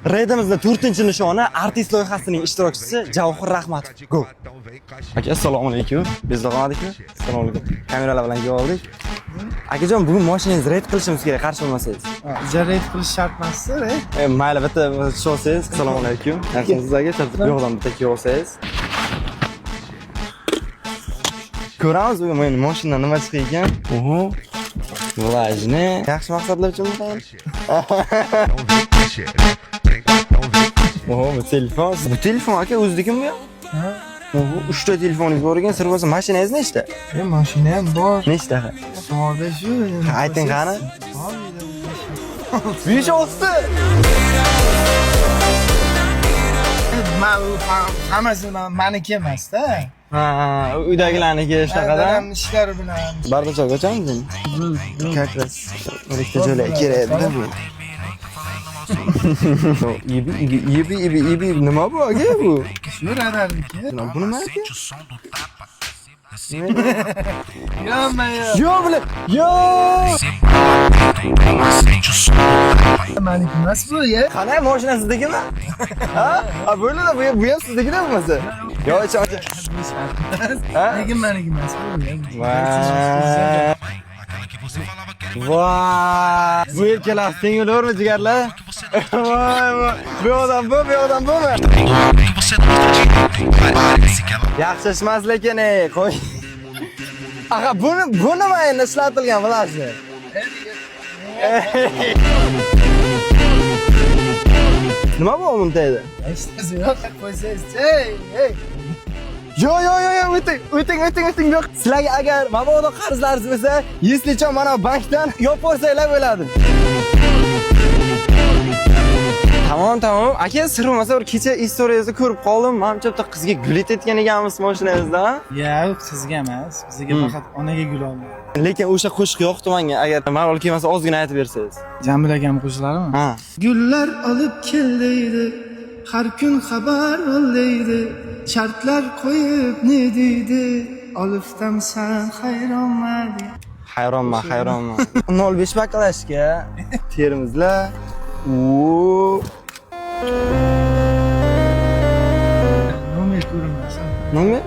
Reydimizda 4-nishoni artist loyihasining ishtirokchisi Javohir Rahmatov. Go. Aka, assalomu alaykum. Biz qolmadikmi? Assalomu alaykum. Kameralar bilan kelib oldik. Akajon, bugun mashinangizni reyd qilishimiz kerak, qarshi bo'lmasangiz. Reyd qilish shart emas-da, reyd. Mayli, bitta tushib olsangiz. Assalomu alaykum. Yaxshimisiz aka? Charchab yo'qdan bitta kiyib olsangiz. Ko'ramiz bugun meni mashinadan nima chiqar ekan. Oho. Vlajni. Yaxshi maqsadlar uchunmi? Oho, bu telefon. Bu telefon aka o'zidikimi bu ham? Ha? Oho, 3 ta telefoningiz bor ekan, sir bo'lsa mashinangiz nechta? Mashina ham bor. Nechta? Borda shu. Ayting qani? Bor uyda. 5 6. Man u hammasi maniki emas-da. Ha, uydagilarniki shunaqada. Dadam ishlari bilan. Bardochak ochamiz endi. Как раз bir ikkita joylar kerak edi bu. Ibi ibi ibi ibi ibi nima bu aka bu? Shu radarniki. Bu nima aka? Yo-mayo. Yo bilan yo! Maniki emas bu, ya. Qani mashina siznikimi? Ha? Ha, bo'ldi bu ham siznikida bo'lmasa. Yo, ichi ocha. Ha? Lekin maniki emas bu. Voy. Voy. Bu ikkalasi teng bo'lavermi jigarlar? Voy voy. Bu yoqdan bu, bu yoqdan bumi? Yaxshi ishmas lekin ey, qo'y. Aha, buni bu nima endi ishlatilgan vlajni? Nima bu bunda? Hech narsa yo'q, qo'ysangiz, ey, ey. Yo yo yo yo o'ting o'ting o'ting o'ting yo'q. Sizlarga agar mabodo qarzlaringiz bo'lsa, eslicha mana bankdan yopib olsanglar bo'ladi. Tamom, tamom. Aka, sir bo'lmasa bir kecha istoriyangizni ko'rib qoldim. Manimcha bitta qizga gul etayotgan ekanmiz mashinangizda. Yo'q, qizga emas, bizga faqat onaga gul oldi. Lekin o'sha qo'shiq yoqdi menga. Agar marol kelmasa ozgina aytib bersangiz. Jamil akam qo'shiqlarimi? Ha. Gullar olib kel deydi, har kun xabar ol deydi, shartlar qo'yib ne deydi, olifdan san hayronman. Hayronman, hayronman. 0.5 baklashka. Terimizlar. U Nomer ko'rinmasin. Nomer?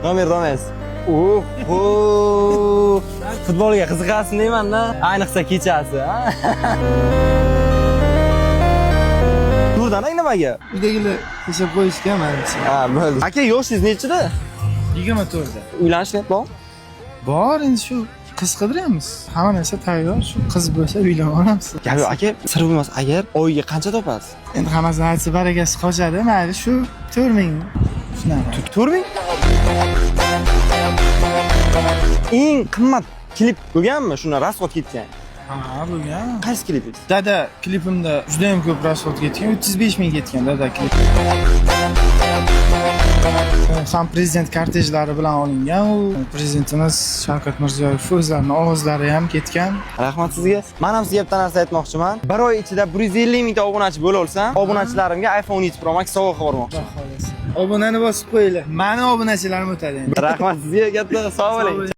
Nomer demaysiz. Oho! Futbolga qiziqasiz deyman-da. Ayniqsa kechasi, ha? Turdan nimaga? Uydagilar tashlab qo'yishgan manimcha. Ha, bo'ldi. Aka, yoshingiz nechida? 24da. Uylanish niyat bormi? Bor, endi shu qiz qidiryapmiz. Hamma narsa tayyor, shu qiz bo'lsa uylanib olamiz. Gap yo'q, aka, sir bo'lmas. Agar oyiga qancha topasiz? Endi hammasini aytsa barakasi qochadi, mayli shu 4000 shunaqa. 4000? Eng qimmat klip bo'lganmi? Shundan rasxod ketgan. Ha, bo'lgan. Qaysi klipingiz? Dada klipimda juda ham ko'p rasxod ketgan, 35 ming ketgan dada klip. Ham prezident kortejlari bilan olingan u. Prezidentimiz Shavkat Mirziyoyev o'zlarining ovozlari ham ketgan. Rahmat sizga. Men ham sizga bitta narsa aytmoqchiman. Bir oy ichida 150 mingta obunachi bo'la olsam, obunachilarimga iPhone 7 Pro Max sovg'a qilib yubormoqchiman. Xudo xohlasa. Obunani bosib qo'yinglar. Mani obunachilarim o'tadi endi. Rahmat sizga katta, sog' bo'ling.